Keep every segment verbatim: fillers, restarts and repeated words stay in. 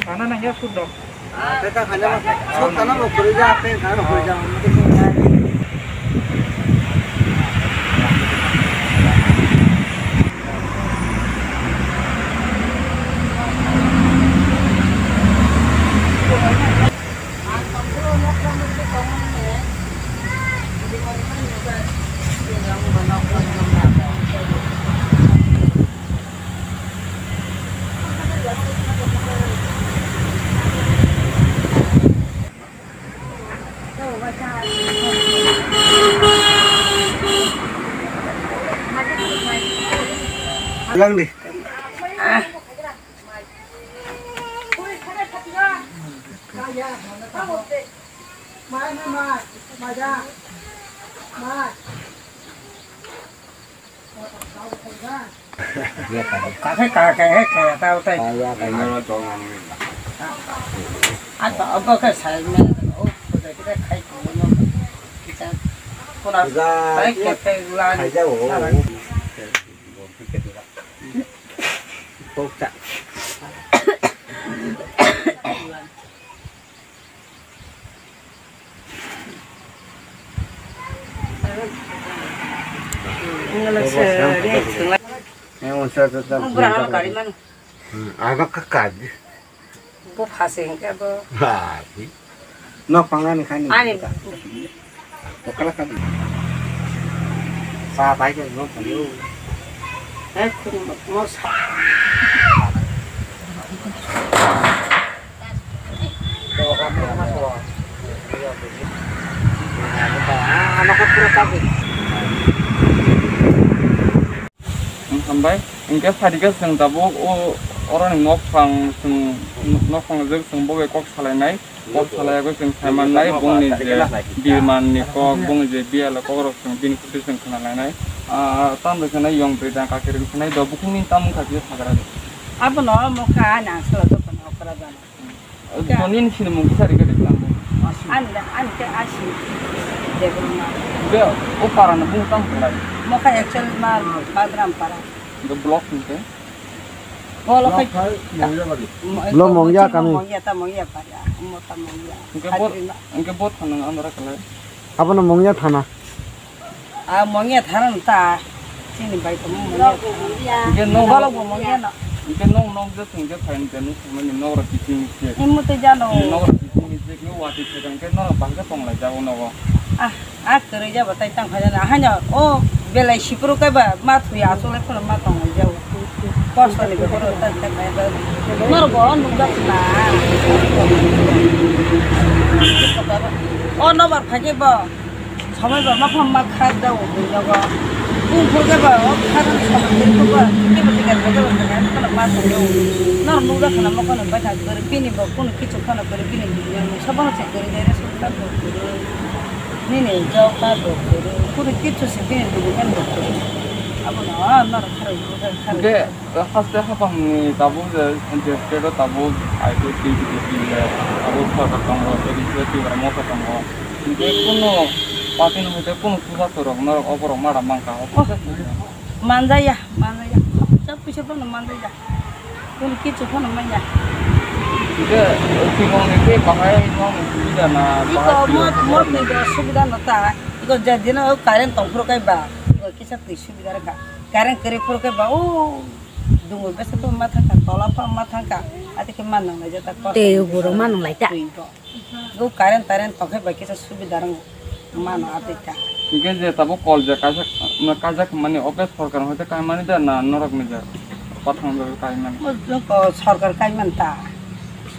Sana nang ya sudok. Teta kanya ma sok tana mo kuri ja, pe kano kuri ja. Lang di. Kakai kakai he kaya tau tai. Ata obo khe sai me o kudai kudai khai tongmo no. Kita pura tai kete lan. Ang brang kari man. Aga kakadi. Bo phase hingke bo. Nok pangani khani. Ani. Okala kadi. Sa bai ke nok pangani. Eh, khun mo sa. Hambai, hingke phaikhe chwng tabuk o, oroni nokphang chwng, nokphang jwk chwng bo bai kok salainai, kok salaiyagwi chwng saimannai, bongni je birmanni kok, bongni je biyalo kokrok chwng bini khuti chwng khwnalainai. Ah, tamrwkhe yong bwrwi dang kakhe rwngkhe nai do, bukhukni tamung kha khe sagra de. Abono mokha ani angsala jotono okra jana. Nini sini mung kisa rika de tang. Ani da, ani ke asi. Debrum ma. Be, o para na mung tang khlai. Moka actual ma Padram para. The block ni ke? Bolo kai. Lo Mongya kami. Mongya ta Mongya para. Mo ta Mongya. Ke bot, ke bot thana andra khlai. Abono Mongya thana. Ah, Mongya thana ta. Chini bai tongmo Mongya thana. Hingke nok, bolo bo Mongya no. Hingke nok nok je thwng je phaini je nuk thangmani nok rok kiching ni je. Imo te jano. Nok rok kiching ni je khe wati thwng khe nok rok bangkhe tong lai jago nogo. Ah, ah, kwrwi jabo tai tang phai jana. Haino o belai sipro kai ba ma thwi asole phano ma tong lai jago. Kosto ni beparo ta ta kai ba. Nor bo nuk jak na. O nobar phai khe bo. Somoi ba ma phang ma kha da o bui nogo. Bung phur khe ba o kha dan somoi khe ba khe ba tiga khe ba khe ba ma thang o. Nor nuk da khana ma khana bai thang khe bini bo kunu kichu khana khe bini bini mo sabang se khe dai re suk ta ko. Nini jao ka do khe. Kunu kichu se bini bini kan do khe. Abo no nor khara khara. Haste hapang ni tabuk je, je state o tabuk I P F T, B J P le tabuk sorkar tongo, A D C o Tipra Motha tongo. Hingke kunu party ni hoite kunu suja sorok norok oborok mada mankha. Manjaya, manjaya. Khopsa puisa phano manjaya. Kunu kichu phano manya. Hingke tibong ni khe bahai no subida na bahai mot, mot ni do subida no ta. Iko je dino current tongphuru kai ba. Iko kisa twi subida rwkha. Current kwrwi phuru kai ba o. Dungo besa to ma thangkha, tola pha ma thangkha, ati khe ma nang lai jata kosto. Tei borok ma nang lai ta. Go current tarent tongkhai bai kisa subida rang mano ati ta. Hingke je tabuk kol je kaijak, kaijak mani o khe sorkar hoite kaimani da na norok ni je pathang bai kaimani. Mo joko sorkar kaiman ta.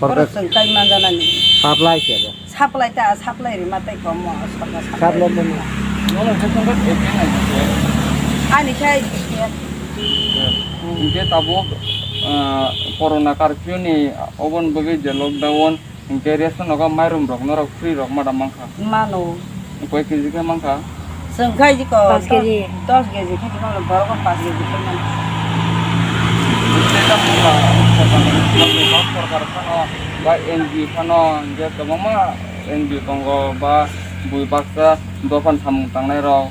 Sorkar. Borok chwng kaiman janani. Supply khe bo. Supply ta, supply rima tei komo, sorkar supply. Supply komo. Nono je songkha A P N I se. Ani khai se. Hingke tabuk, ah, corona curfew ni oboni bagwi je lockdown, hingke ration rogo mairum rok norok free rok mada mankha. Mano. Koi K G khe mankha? Chwng khai jiko dos K G. Dos K G khe mano, borok paanch K G khe mano. Hingke tamo ba, sorkar phano, ba N G O phano, hingke kwbangma N G O tongo ba bui baksa dophani samung tangnai rok,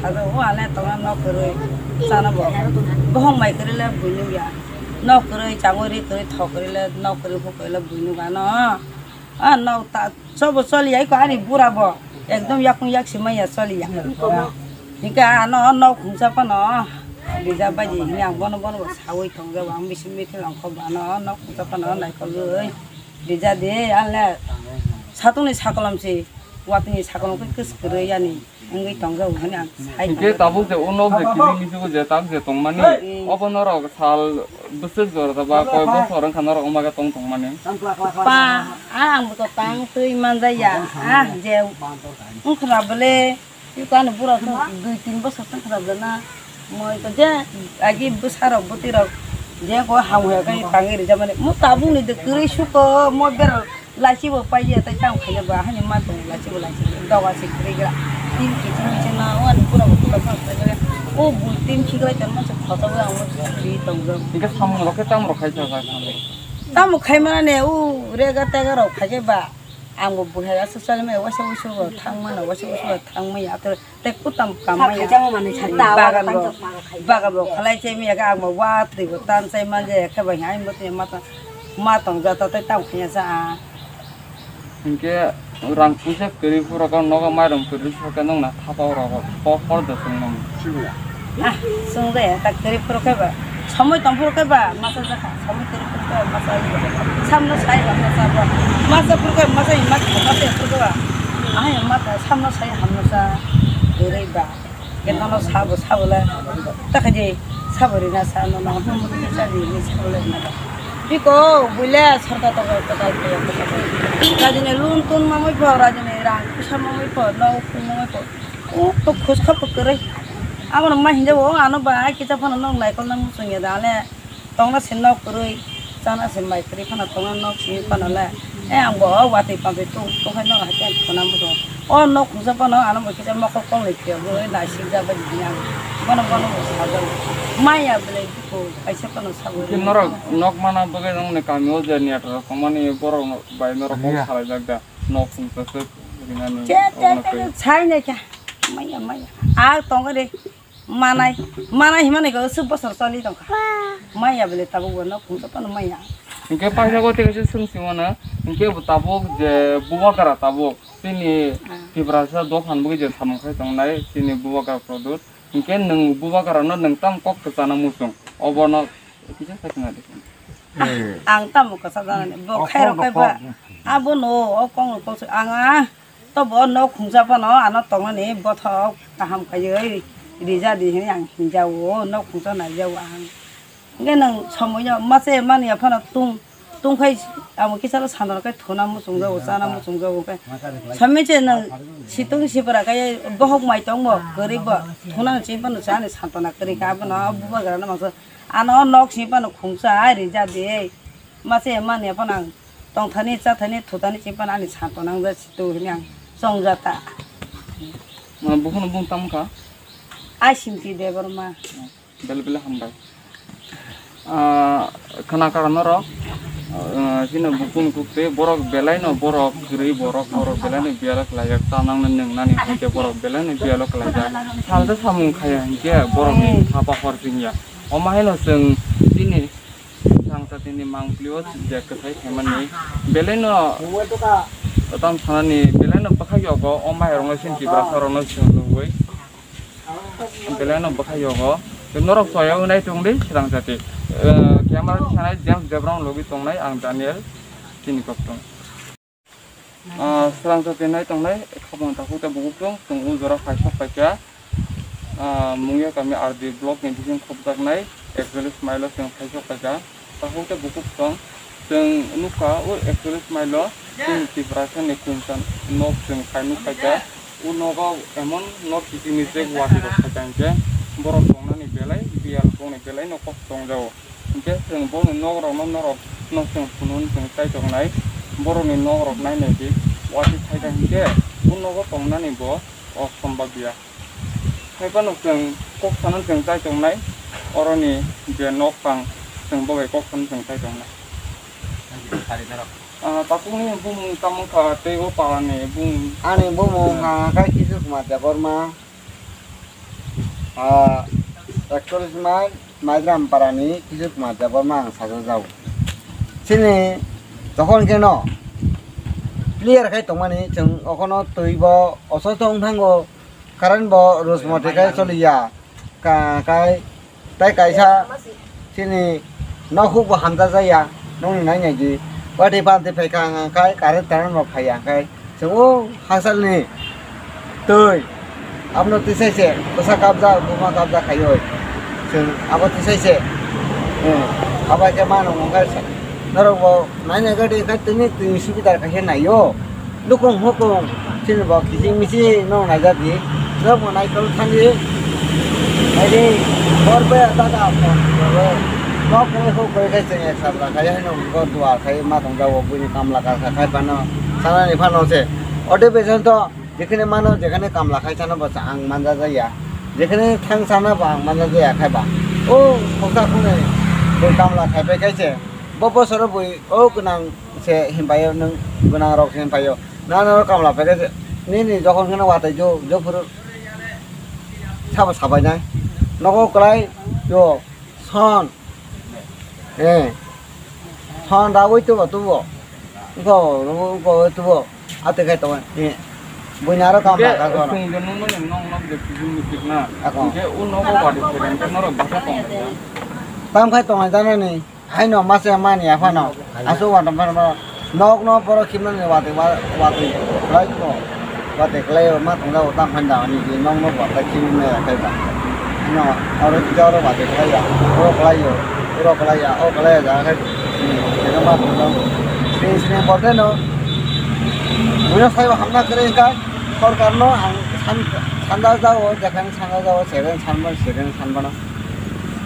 sajago, o ale tongna nok kwrwi chana bo. Bohong mai kwrwi le buino ya. Nok kwrwi changwi ri kwrwi thok kwrwi le nok kwrwi huk kwrwi le buino gano. A nok ta chobo choli ya iko ani bura bo. Ekdom yakung yak si maya choli ya. Hingke ano nok khungsa phano rija baji hini ang bono bono bo sawi tongjago ang bisi mithil ongkho bo ano nok khungsa phano naikolwi rija di ale satungni sakolom si watungni sakolom khe kwswk kwrwi yani. Wngwi tongjao hwnwi ang sai Hinkhe tongo. Tabuk je o nok je kibi mijugo je tak je tongmani, Hey! Obo norok sal bwswk jora ba koi bosor wngkha norok wngma khe tong tongmani? Pa, a ang bo tang twi manjaya. A je wngkhra bole, iko ani bura dui tin bosor tong khra jana. Moi ko je agi bwsarok bwtwirok je ko hamya khe tangwi rijamani. Mo tabukni de kwrwi suko mo bera Lachibo paiya tei tamo khaina ba hani ma tongo lachibo lachibo doga se kwrwi gra. Tin kiching kiching na o ani pura bo pura ma kwrwi gra. O bui tin khiklai tongma se khoto bo ang ri tongjo. Hingke samung rok khe tamo rok khai sa sa samung? Tamo khai mana ne o rega tega rok khai ba. Ang bo buhai asa sali mai wasa wasa thang mana wasa wasa thang mai ato Tei kutam kam Sak maya. Khaijama manwi sa ta, bagan oro bo, tangkha ma khaijak. Bagan bo khalai chai maya khe ang bo watwi bo tan chai manja ya khe bai hai bo tini ma tong, ma tong jata tei tam khanya sa a. Hinkhe rang puisa kwrwi phuru khe nogo mairum kwrwi phuru khe nokna thapa oro kok hor de chwng nang. Ah, chwng de ta kwrwi phuru khe ba. Somoi tong phuru khe ba masa jakha, somoi kwrwi phuru khe ba masa jakha. Samno sai ba masa ba. Masa phuru khe masa, masa phuru khe ba. Ahai masa samno sai hamno sa kwrwi ba. Khe nono sabo, sabo le, ta khe je sabo rina sa, nono hum rina sa, rina sabo le na. Biko, buile sarka to ko ta ko ko. Rajini lun tun mamoi pho, rajini rang kusa mamoi pho, no ku mamoi pho. O to khos kha pho kwrwi. Amo ma hinja bo, ano ba ai kita phano nok naikol na muchung ya da le. Tongna se nok kwrwi, chana se mai kwrwi phano tongna nok simi phano le. Eh, ang bo o watwi pabri tung, tung hai nok hai khe khuna mudo. O nok khungsa phano ano bo kisa mokol kol ni phiya bo nai sik ja bai ni ang. Bono bono bo sa ja. Maya belai ko kaisa phano sa bo. Ki norok nok mana bagwi nong ni kami o je ni ato komani borok bai norok kok salai jak da. Nok khungsa se rinani. Che, che, che, sai ne kya. Maya, maya. A tong re. Manai, manai himani go su bosor choli tongkha. Maya bele tabuk bo nok khungsa phano maya. Hinkhe paisa go tei kaisa swng simo no. Hinkhe bo tabuk je bubagra tabuk. Chini Ah. Tiprasa dophan bugui je samung khai tongnai. Chini bubagra product. Hinkhe nwng bubagra no nwng tam kok kwchana muchung. Obono kisa sakna de. Eh. Ang tamo kwchajana ni. Bo Oh, khairok kok, kaiba. Kok. Abo no, o kong kok ang a. To bo nok khungsa phano ano tongnani bothok kaham khaiwi rija di hinwi ang hinjao, nok khungsa naijago ang. Hwnkhe nwng somoino mase mani aphano tung, tungkhai amo kisa sandal khai thuna muchungjago, chana muchungjago khe. Somoise nwng situng sipra khai bohok mai tongbo, kwrwikbo, thunani chini phano chani santona kwrwi kha, abono bubagrano mangsa ano nok simi phano khungsa rija di. Mase mani aphano ang tongthani, chathani, thutani chini phano ani santona wngja. Tu hini ang chongjata. Mane buphano bung tamo kha? Ai Simti Debbarma. Bele bele hambai. Ah, khana kara norok, ah, chini buphang kuk tei borok belai no borok kwrwi borok borok belai no biyalo khlaijak, chanang no nwngnani hinkhe borok belai no biyalo khlaijak. Salsa samung khaiya hinkhe borok ni thapa hor chingya. Omo haino chwng chini Chwng chatini mangpili o je kwthai khaimani belai no tam sanani belai no bwkhak yogo o mairokno chini Tiprasa rokno chwng nugwi belai no bwkhak yogo norok chwng nai tongdi swrang chati camera sanai James Debra logwi tongnai ang Daniel chini koktwng. Ah, srang jotwi nai tongnai, khabang takhuk tei bukhuk chwng, chwng o jora phaisok paikha. Ah, Mungia kami R D block ni bising khopjaknai, ekchollish mile o chwng phaisok paikha. Takhuk tei bukhuk chwng, chwng nukha o ekchollish mile o chwng Tiprasa ni kwngsa nok chwng khai nuk paikha. O nogo emon nok kiching ni je watwi rok phaikha hinkhe borok tongnani belai, biyal bongni belai no kok tongjago. Hinkhe chwng boni nok rok no norok no chwng phunuknwi chwng chaitongnai, borokni nok rok nainai di watwi phaikha hinkhe o nogo tongnani bo osombab ya. Haiphano chwng kok sanani chwng chaitongnai, oroni je nok pang chwng bo bai kok sanani chwng chaitongnai. Ah, takhukni bumung tamo wngkha tei o palani bumung? Ani bumung wngkha khe Kishore Kumar Debbarma. Ah, ekchollish mile Maigram parani Kishore Kumar Debbarma ang sajak jago. Chini jokhon kheno clear khai tongmani, chwng okhono twi bo ososto wng thango, current bo rus mote khai choliya. Ka-, kai, tei kaisa chini nokhuk bo hamjak jaya, nokni nainai di. Watwi pantwi phaikha hwnka khai, current tarrent bo phaiya hwnkhai, chwng o hasalni twi abono tisai se bwsa kabjak, buma kabjak khaiwi. Chwng abo tisai se, hmm, abo khe mano hwnkhai sa-, norok bo nainai gadi khai tini twi subida khe naio. Nukung hukung, chini bo kiching miching no naijak di. Norok bo naikol thani. Naidi, bor be daga phone rw. Nok khe huk khe khe chwng ek sabra khai haino go duar khai ma tong jago buini kamla kar khai phano. Sanani phano se. Ode bejon to jekhane mano jekhane kamla khai sano bo ang manja jaya. Jekhane thang sana bo ang manja jaya khai ba. O khoksa khungnwi bui kamla khai pai khai se. Bo bosoro bui o gwnang se hinpaio, nwng gwnang rok se hinpaio. Nana kamla paikhe nini jokhon kheno watwi jo, jo phuru sabo sabainai. Nogo kwlai yo son. Eh. Son dagwi tubo, tubo. Wngkho, wngkho, wngkho, tubo. Ate khai tongo. Eh. Buini aro kamla ka kono. Chwng de nung mani nong nok de kiching miching na. Ako. Hinkhe o nogo watwi phaikha hinkhe norok bwsa tong lai ya. Tam khai tongo janani. Haino masa mani aphano aswk uansuk phano nok no borok khimnani watwi wa-, watwi khlai kho. Watwi khlai ma thangjago tamo phano da hwnwi di nok no bo ta khimnai akhai ba. Haino oro kisa oro watwi khlai ya, oro khlai yo, oro khlai ya, o khlai ya jaga khai. Hmm, eno ma thangjago. Sini sini bo tei no buino saibo hamna kwrwi wngkha. Sorkar no ang san-, sanja jago, jephang sanja jago, second sanbano, second sanbano.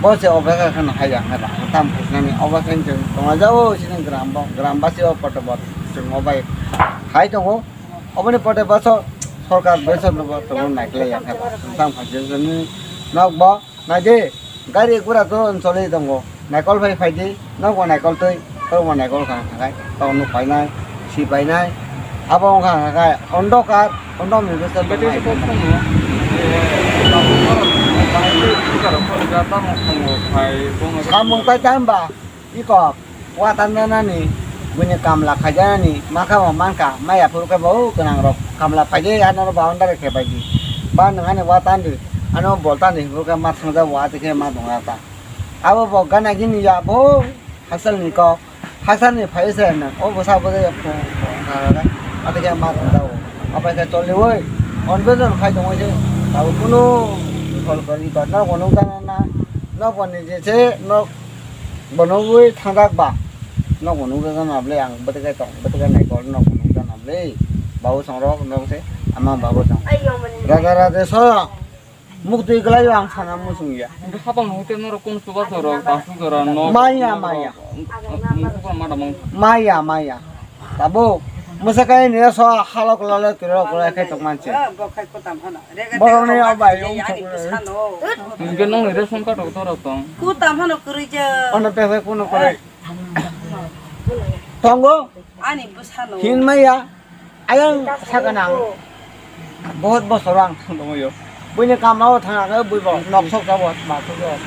Bo se obekha khe no haiya hwnwi rang tam phaisnani obo khe chwng tonglaijao chini gram bo, gram basi o kotor bo chwng obai hai tongo. Oboni pote baso sorkar beso no bo tongo naikhlai ya khe ba tam phaisnani nok bo naidi gari gura to choli tongo naikol phai phaidi. Nok bo naikol twi, tok bo naikol kha hwnka khe, tok nuk painai, si painai, abo wngkha hwnka khe ondokar, ondok ni bwswk. Bete se kok sono, eh, samung tai tam ba, iko, wa tan nani, buini kamla khaijani, makha bo mankha, maya phuru khe bo gwnang rok kamla phaidi, ano boundary khe phaidi, ba nwng ani wa tan di, ano bol tan di, phuru khe ma thangjago, ati khe ma tongya ta. Abo bo gana gini ya bo. Hasalni kok, hasalni phai se nang, o bwsa bo de phung phung kha kha, ate khe ma tong jao, apai khe choli oi, on bejon khai tong oi se, abo kunu sol kori ba, nok bo nuk jana na, nok bo ni je se, nok bo nuk oi thang jak ba, nok bo nuk jana na ble, ang bwtwi khe tong, bwtwi khe nai kol, nok bo nuk jana ble, babu song rok nok se, ama babu song, raja raja so. Muk twi kwlai o ang sana muchung ya. Hwnkhe habang no hotel norok kunu chubachu rok, tangsuk jora nok. Maya, maya. Maya, maya. Tabuk. Mwsa kai ni so halok lale tiro kwlai khe tok manche. Borok ni o bai ung thok. Hwnkhe nong ni ration card rok torok tong. Kutam hano kwrwi je. Ono pesa kuno kwrwi. Tongo. Ani bwsano. Hin maya. Ayang sakana ang. Bahut bosor ang thang tongwi o. Buini kamao thang ang, bui bo nok sok jabo, ma sok jabo.